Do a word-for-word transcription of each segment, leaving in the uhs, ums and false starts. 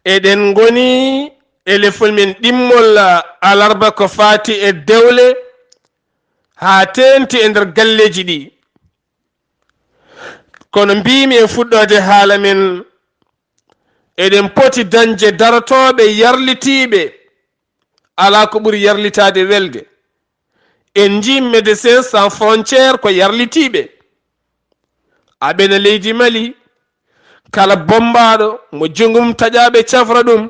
Eɗen ngoni e lefol men ɗimmol alarba ko faati e dewle haa teenti e nder galleeji ɗi. Kono mbiimi e fuɗɗoode haala men, eɗen poti dañde darotooɓe yarlitiiɓe, alaa ko ɓuri yarlitaade welde. En njii Médecins Sans Frontières ko yarlitiiɓe. Aɓe no leydi Mali, kala bommbaaɗo mo junngo mum taƴaaɓe cafra ɗum.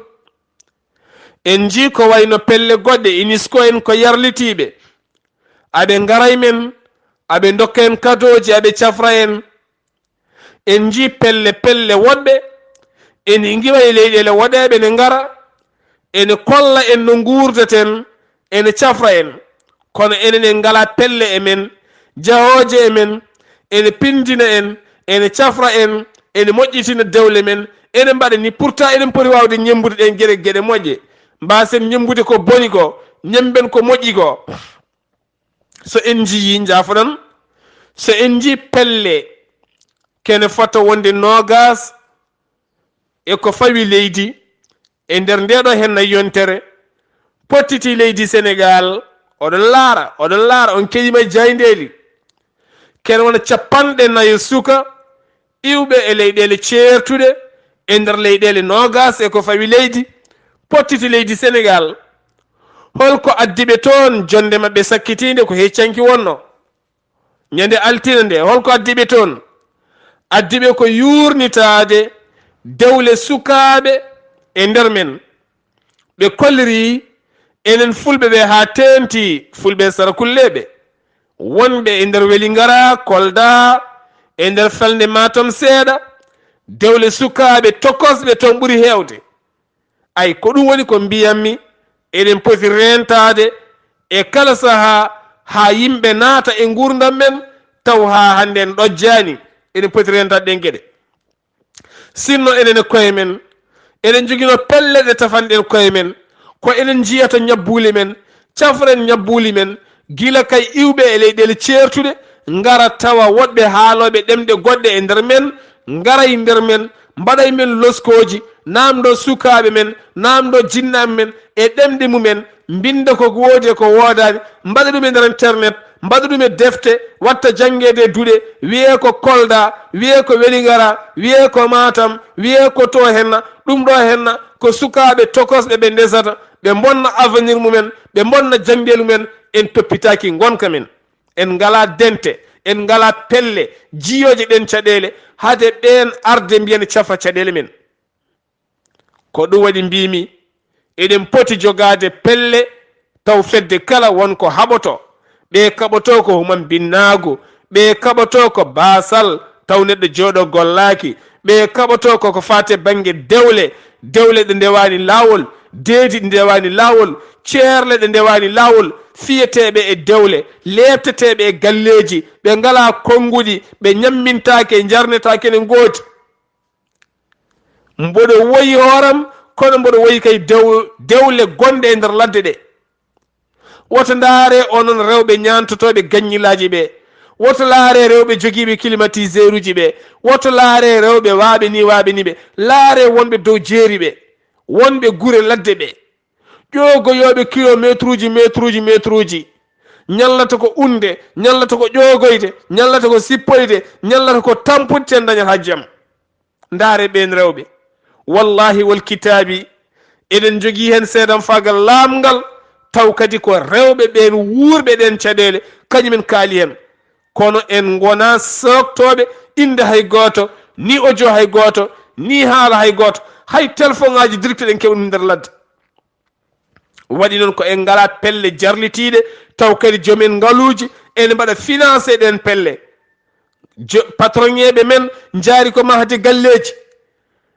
En njii ko wayno pelle goɗɗe, UNESCO en ko yarlitiiɓe. Aɓe ngara e men, aɓe ndokka en kadooji, aɓe cafra en. En njii pelle pelle woɗɓe, ene ngiwa e leyɗeele woɗeeɓe ne ngara, ene kolla en no nguurdeten, ene cafra en. Kono enen en ngalaa pelle e men, jahooje e men, ene pinndina en, ene cafra en, ene moƴƴitina dewle men, ene mbaɗa ni. Pourtant eɗen poti waawde ñemmbude ɗeen geɗe, geɗe moƴƴe. Mbaasen ñemmbude ko boni ko, ñemmben ko moƴƴi ko. So en njiyii, njaafoɗon, so en njii pelle kene fota wonde noogaas e ko fawi leydi e nder ndeeɗo henna yontere, pottiti leydi Senegaal, oɗon laara, oɗon laara, on keɗiima e jaayndeeli. Kene wona capanɗe nayo suka iwɓe e leyɗeele ceertuɗe e nder leyɗeele noogaas e ko fawi leydi, pottiti leydi Senegaal. Holko addi ɓe toon? Jonnde maɓɓe sakkitiinde ko heccanki wonno. Ñande altine nde, holko addi ɓe toon? Addi ɓe ko yuurnitaade dewle sukaaɓe e nder men. Ɓe kolliri enen fulɓe ɓe haa teenti, fulɓe sarakulleeɓe, wonɓe e nder Welingara, Kolda, e nder falnde Matam seeɗa, dewle sukaaɓe tokosɓe toon ɓuri heewde. Ay, ko ɗum woni ko mbiyammi, eɗen poti reentaade e kala sahaa haa yimɓe naata e nguurndam men, taw haa hannde en ɗojjaani, eɗen poti reentaade ɗeen geɗe. Sinno enen e koye men, eɗen njoginoo pelle ɗe tafanɗen koye men, ko enen njiyata ñabbuuli men, cafren ñabbuuli men, gila kay iwɓe e leyɗeele ceertuɗe, ngara tawa woɗɓe haalooɓe ɗemɗe goɗɗe e nder men, ngara e nder men, mbaɗa e men loskooji, naamndoo sukaaɓe men, naamndoo jinnaaɓe men e ɗemɗe mumen, mbinnda ko woodi e ko woodaani, mbaɗa ɗum e nder internet, mbaɗa ɗum e defte, watta janngeede e duɗe, wiyee ko Kolda, wiyee ko Welingara, wiyee ko Matam, wiyee ko to henna, ɗum ɗo henna ko sukaaɓe tokosɓe ɓe ndesata, ɓe mbonna avenir mumen, ɓe mbonna janngeelu men, en toppitaaki ngonka men. En ngalaa dente, en ngalaa pelle jiyooje ɗeen caɗeele, hade ɓeen arde mbiya ene cafra caɗeele men. Ko ɗum waɗi mbiimi, eɗen poti jogaade pelle taw fedde kala won ko haɓoto. Ɓe kaɓoto ko human binnaagu, ɓe kaɓoto ko baasal taw neɗɗo jooɗo gollaaki, ɓe kaɓoto ko ko faati e bannge dewle, dewle ɗe ndewaani laawol, deedi ɗi ndewaani laawol, ceerle ɗe ndewaani laawol, fiyeteeɓe e dewle, leepteteeɓe e galleeji, ɓe ngalaa konnguɗi, ɓe ñammintaake, njarnetaake ne ngoodi. Mboɗo woyi hooram, kono mboɗo woyi kay dew-, dewle gonɗe e nder ladde ɗe. Woto ndaare onon rewɓe ñaantotooɓe gaññilaaji ɓe. Woto laare rewɓe jogiiɓe climatiseuruji ɓe. Woto laare rewɓe waaɓe ni, waaɓe ni ɓe. Laare wonɓe dow jeeri ɓe, wonɓe gure ladde ɓe. Ƴoogoyooɓe kilomeetruuji, meetruuji, meetruuji. Ñallata ko unde, ñallata ko ƴoogoyde, ñallata ko sippoyde, ñallata ko tampude, te en dañata jam. Ndaare ɓeen rewɓe. Wallaahi wal kitaabi, eɗen njogii heen seedamfaagal laaɓngal, taw kadi ko rewɓe ɓeen wuurɓe ɗeen caɗeele, kañumen kaali heen. Kono en ngonaa sooktooɓe innde hay gooto, ni audio hay gooto, ni haala hay gooto, hay telefoŋaaji direct ɗen keɓa ɗum nder ladde. Waɗi noon ko en ngalaa pelle jarlitiiɗe, taw kadi joom en ngaluuji ene mbaɗa financé ɗeen pelle. Jo-, patroŋeeɓe men njaari ko mahde galleeji,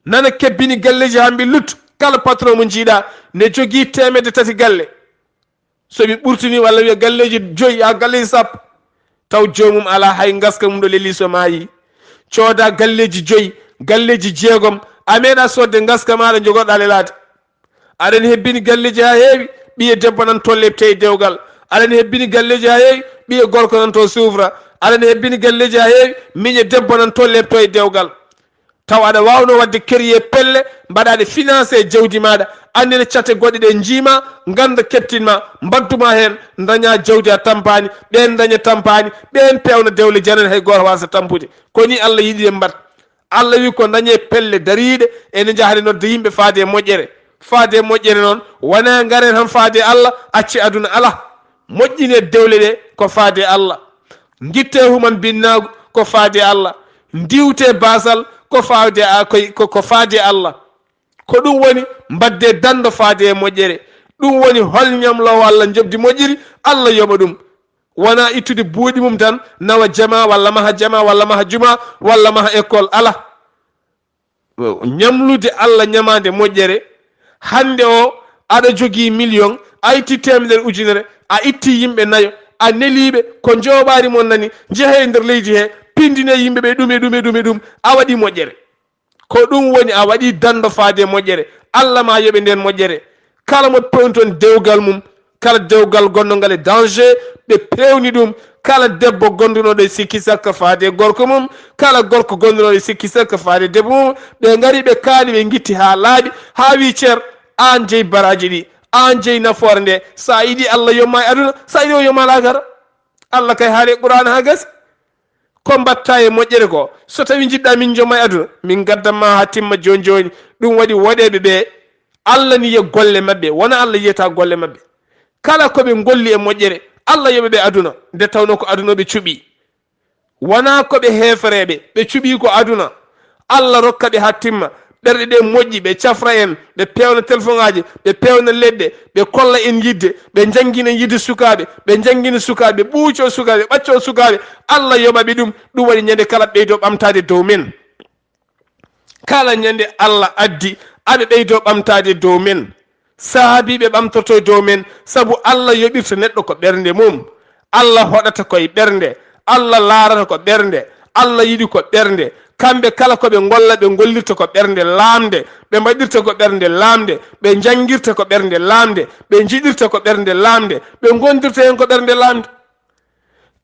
nana kebbini galleeji haa mbi luttu. Kala patron mo njiiɗaa ne jogii teemedde tati galle. So mi ɓurtini walla wiya galleeji joyi haa galleeji sappo, taw joomum alaa hay ngaska mum ɗo lelii so maayi. Cooda galleeji joyi, galleeji jeegom, a meeɗa soodde ngaska maaɗa njogoɗaa lelaade. Aɗa ene hebbini galleeji haa heewi, ɓiye debbo nan toon lepte e dewgal. Aɗa ene hebbini galleeji haa heewi, ɓiye gorko nan toon suufra. Aɗa ene hebbini galleeji haa heewi, miñe debbo nan toon lepto e dewgal. Taw aɗa waawno waɗde créer pelle, mbaɗa ɗe financé jawdi maaɗa, annene cate goɗɗe ɗe njiima, ngannda keptin ma, mbadduma heen, daña jawdi a tampaani, ɓeen daña tampaani, ɓeen peewna dewle janani hay gooto waasa tampude. Ko ni Allah yiɗi en mbaɗ. Allah wi ko dañe pelle dariiɗe, ene njahani nodde yimɓe faade e moƴƴere. Faade e moƴƴere noon, wona ngaren han faade e Allah, acce aduna ala. Moƴƴine dewle ɗe ko faade e Allah. Ngitte human binnaagu ko faade e Allah. Ndiwte baasal ko faade a-, ko, ko, ko faade e Allah. Ko ɗum woni mbaɗde danndo faade e moƴƴere. Ɗum woni hol ñamloowo Allah njoɓdi moƴƴiri, Allah yoɓa ɗum. Wona ittude buuɗi mum tan, nawa jama, walla maha jama, walla maha juma, walla maha école. Ala. Ñamlude Allah ñamaande moƴƴere. Hannde o, aɗa jogii million, a itti teemedere ujunere, a itti yimɓe nayo, a neliiɓe, ko njooɓaari mon nani, njehee e nder leydi he, pindinee yimɓe ɓe ɗum e ɗum e ɗum e ɗum, a waɗii moƴƴere. Ko ɗum woni a waɗii danndo faade e moƴƴere. Allah ma yoɓe ndeen moƴƴere. Kala mo pewnton dewgal mum, kala dewgal gonnongal e danger, ɓe peewni ɗum. Kala debbo gondunooɗo e sikki sakka faade e gorko mum, kala gorko gondunooɗo e sikki sakka faade e debbo mum, ɓe ngari, ɓe kaali, ɓe ngitti haa laaɓi, haa wi cer, aan jeyi baraaji ɗi, aan jeyi nafoore nde. So a yiɗi Allah yomma e aduna, so a yiɗi o yomma laakara. Allah kay haali e Qur'aana haa gasi. Ko mbaɗta e moƴƴere ko, so tawi njiɗɗa min jomma e aduna, min gaddan ma haa timma jooni jooni. Ɗum waɗi woɗeeɓe ɓe, Allah ni yiya golle maɓɓe, wona Allah yiyata golle maɓɓe. Kala ko ɓe ngolli e moƴƴere, Allah yoɓa ɓe aduna, nde tawnoo ko aduna ɓe cuɓi. Wona ko ɓe heefereeɓe, ɓe cuɓi ko aduna. Allah rokka ɓe haa timma, ɓerɗe ɗe moƴƴi, ɓe cafra en, ɓe peewna telefoŋaaji, ɓe peewna leɗɗe, ɓe kolla en yidde, ɓe njanngina yidde sukaaɓe, ɓe njanngina sukaaɓe, ɓe ɓuuco sukaaɓe, ɓe ɓacco sukaaɓe. Allah yoɓa ɓe ɗum, ɗum waɗi ñande kala ɓeydo ɓamtaade dow men. Kala ñande Allah addi, aɓe ɓeydo ɓamtaade dow men. Saabii ɓe ɓamtorto e dow men, sabu Allah yoɓirta neɗɗo ko ɓernde mum. Allah hoɗata ko e ɓernde, Allah laarata ko ɓernde, Allah yiɗi ko ɓernde. Kamɓe kala ko ɓe ngolla, ɓe ngollirta ko ɓernde laamnde, ɓe mbaɗirta ko ɓernde laamnde, ɓe njanngirta ko ɓernde laamnde, ɓe njiɗirta ko ɓernde laamnde, ɓe ngondirta heen ko ɓernde laamnde.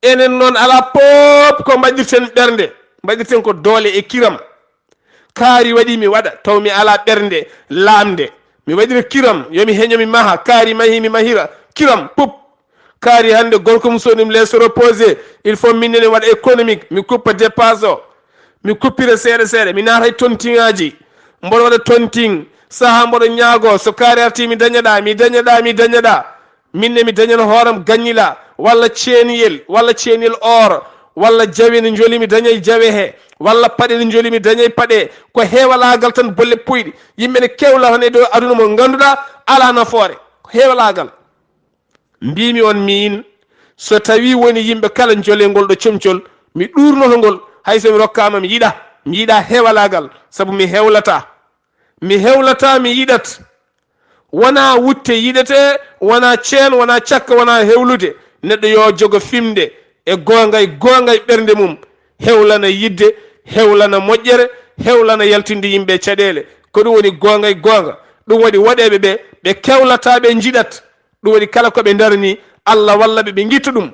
Enen noon, alaa pop ko mbaɗirten ɓernde, mbaɗirten ko doole e kiram. Kaari waɗi mi waɗa, taw mi alaa ɓernde laamnde. Mi waɗira kiram, yo mi heño mi maha, kaari mahi mi mahira, kiram, pup. Kaari hannde gorko mum so ɗum les reposé, il faut min ne mi waɗa économique, mi kuppa dépasse o. Mi kuppira seeɗa seeɗa, mi naata e tontiŋaaji. Mboɗo waɗa tontiŋ, saha mboɗo ñaago, so kaari arti mi dañaɗa, mi dañaɗa, mi dañaɗa. Min ne mi dañan hooram gaññila, walla ceeniyel, walla ceeniyel or, walla jawe ne njoli mi dañay jawe he, walla paɗe ne njoli mi dañay paɗe. Ko heewalaagal tan bolle puyɗe. Yimɓe ne kewla tan e dow aduna mo ngannduɗaa alaa nafoore. Ko heewalaagal. Mbiimi on miin, so tawi woni yimɓe kala njole ngol ɗo comcol, mi ɗuurnoto ngol, hay so mi rokkaama mi yiɗa, mi yiɗa heewalaagal, sabu mi hewlata. Mi hewlata, mi yiɗat. Wona wutte yiɗete, wona ceen, wona cakka, wona hewlude. Neɗɗo yo jogo fimde e goonga, e goonga e ɓernde mum. Hewlana yiɗde, hewlana moƴƴere, hewlana yaltinde yimɓe e caɗeele. Ko ɗum woni goonga e goonga. Ɗum waɗi woɗeeɓe ɓe, ɓe kewlata, ɓe njiɗat. Ɗum waɗi kala ko ɓe ndarani, Allah walla ɓe, ɓe ngitta ɗum.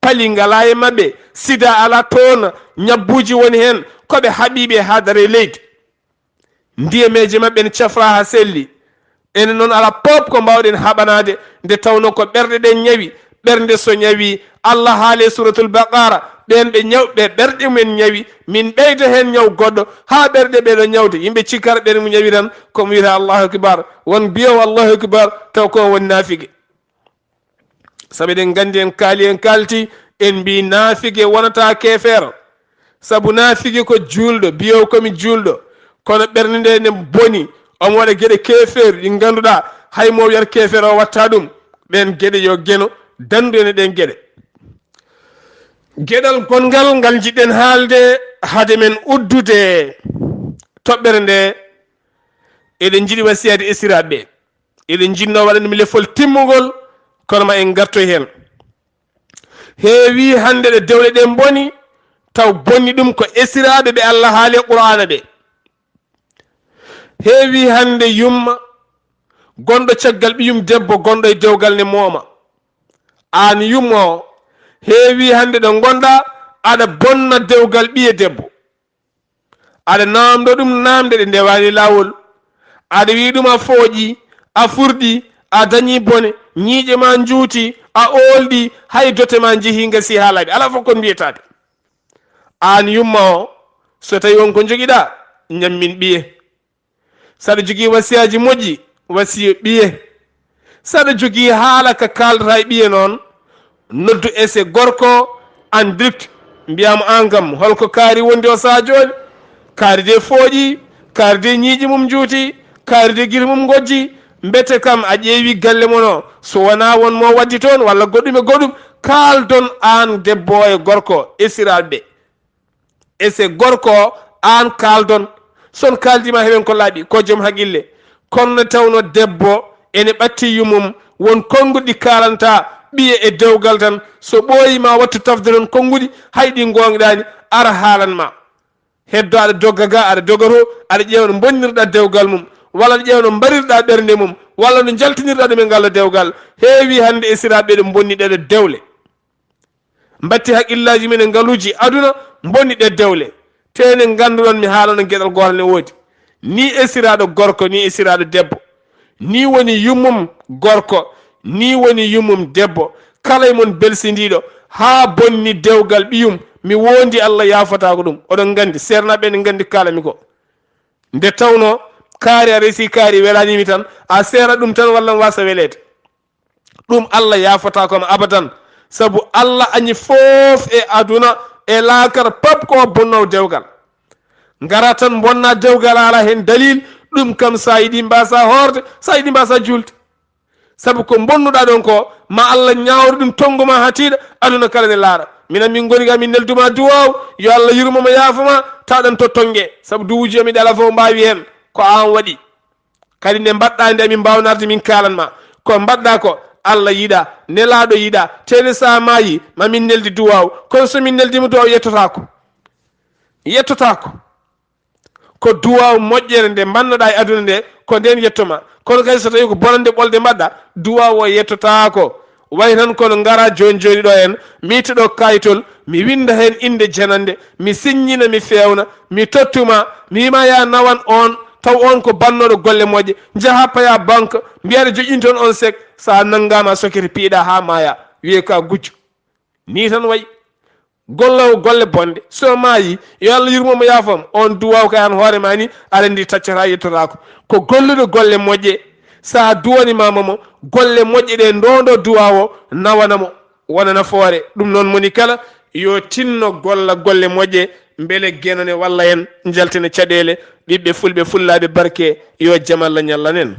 Pali ngalaa e maɓɓe, sida alaa toon, ñabbuuji woni heen, ko ɓe haɓiiɓe haa dara e leydi. Ndiyameeje maɓɓe ne cafra haa selli. Enen noon, alaa pop ko mbaawɗen haɓanaade, nde tawnoo ko ɓerɗe ɗen ñawi. Ɓernde so ñawi, Allah haali e Suuratul Baqara, ɓeen ɓe ñaw-, ɓe ɓerɗe mumen ñawi, min ɓeyda heen ñaw goɗɗo, haa ɓerɗe ɓee ɗo ñawde. Yimɓe cikkata ɓerɗe mum ñawi tan, ko mo wiyata Allahu Akbar. Won mbiyoowo Allahu Akbar, taw ko on woni naafige. Sabu eɗen nganndi, en kaali, en kaalti, en mbii naafige wonata keefeero. Sabu naafige ko juulɗo, mbiyoowo ko mi juulɗo. Kono ɓernde nde ne boni, omo waɗa geɗe keefeeri ɗi ngannduɗaa, hay mo wiyata keefeero o watta ɗum. Ɗeen geɗe yo Geno danndu en e ɗeen geɗe. Geɗal gonngal ngal njiɗɗen haalde hade men uddude toɓɓere nde, eɗen njiɗi wasiyade esiraaɓe ɓe. Eɗen njiɗnoo waɗande mi lefol timmungol, kono ma en ngartoy heen. Heewii hannde ɗe dewle ɗe mboni, taw bonni ɗum ko esiraaɓe ɓe Allah haali e Qur'aana ɓe. Heewii hannde yumma gonɗo caggal ɓiyum debbo gonɗo e dewgal ne mooma. Aan yumma o, heewii hannde ɗo ngonɗaa aɗa bonna dewgal ɓiye debbo. Aɗa naamndo ɗum naamnde ɗe ndewaani laawol. Aɗa wi'i ɗum a fooƴi, a furɗi, a dañi bone, ñiiƴe ma njuuti, a oolɗi, hay dote ma njehii ngasi haa laaɓi. Alaa fof kon mbiyetaake. Aan yumma o, so tawi won ko njogiɗaa, ñammin ɓiye. Saɗa jogii wasiyaaji moƴƴi, wasiyo ɓiye. Saɗa jogii haala ka kaaldata e ɓiye noon, noddu ese gorko en direct, mbiyaa mo aan kam, holko kaari wondi o sahaa jooni? Kaari de fooƴi, kaari de ñiiƴe mum njuuti, kaari de gite mum ngojji. Mbete kam a ƴeewi galle mon o, so wonaa won mo waddi toon walla goɗɗum e goɗɗum, kaaldon aan debbo e gorko, esiraaɓe. Ese gorko o, aan kaaldon. So on kaaldiima heɓen ko laaɓi, ko joom haqqille. Kono nde tawnoo debbo ene ɓatti yummum, won konnguɗi ɗi kaalanta ɓiye e dewgal tan. So ɓooyi ma wattu tafde toon konnguɗi, hay ɗi ngoongɗaani, ara haalan ma. Heddo aɗa dogga ga, aɗa dogga to, aɗa ƴeewa no mbonnirɗa dewgal mum, walla aɗa ƴeewa no mbarirɗa ɓernde mum, walla no njaltinirɗa ɗum e ngal ɗo dewgal. Heewi hannde esiraaɓe ɗo mbonni ɗeɗo dewle. Mbatti haqqillaaji men e ngaluuji aduna, mbonni ɗe dewle. Te ne ngannduɗon mi haalano geɗal gootal ne woodi. Ni esiraaɗo gorko, ni esiraaɗo debbo. Ni woni yummum gorko, ni woni yummum debbo. Kala e mon belsindiiɗo, haa bonni dewgal ɓiyum, mi woondi Allah yaafotaako ɗum. Oɗon nganndi, seernaaɓe ne nganndi kaalami ko. Nde tawnoo, kaari a resi kaari welaanimi tan, a seera ɗum tan walla mi wasa weleede. Ɗum Allah yaafotaako ma abadan. Sabu Allah añi fof e aduna, e laakara pap ko bonnoowo dewgal. Ngara tan mbonna dewgal ala heen dalil, ɗum kam sa yiɗi mbasa hoorde, sa yiɗi mbasa juulde. Sabu ko mbonnuɗa ɗon ko, ma Allah ñaawru ɗum tonngu ma haa tiiɗa, aduna kala ne laara. Minan min ngoni ga min nelduma duwaaw, yo Allah yurmo mo yaafo ma, taɗan to tonnge. Sabu duwuuji amin ɗi ala fof mbaawi heen, ko aan waɗi. Kadi nde mbaɗɗa nde amin mbaawnarde min kaalan ma. Ko mbaɗɗa ko Allah yiɗa, nelaaɗo yiɗa, tene sa maayi, ma min neldi duwaaw. Kono so min neldima duwaaw yettotaako. Yettotaako. Ko duwaaw moƴƴere nde mbannoɗa e aduna nde, ko nden yettoma. Kono kadi so tawi ko bonande ɓolde mbaɗɗa, duwaaw o yettotaako. Way tan kono ngara jooni jooni ɗo en, mi itta ɗo kayitol, mi winda heen innde janande, mi siññina, mi feewna, mi tottuma, mi wima ya nawan on, taw on ko bannooɗo golle moƴƴe, njaha paya banque, mbiya aɗa joƴƴini toon on sek, sa nanngaama sokete piiɗa haa maaya, wiye ka gujjo. Ni tan wayi. Gollowo golle bonɗe, so maayi, yo Allah yurmo mo yaafo mo. On duwaaw kay an hoore ma ni, aɗa anndi taccata yettotaako. Ko golluɗo golle moƴƴe, sa duwani ma mo, golle moƴƴe ɗe ndondo duwaawo nawana mo, wona nafoore. Ɗum noon moni kala, yo tinno golla golle moƴƴe, mbele Geno ne walla en, njaltina caɗeele, ɓiɓɓe fulɓe, fullaaɓe barke, yo jam Allah ñallan en.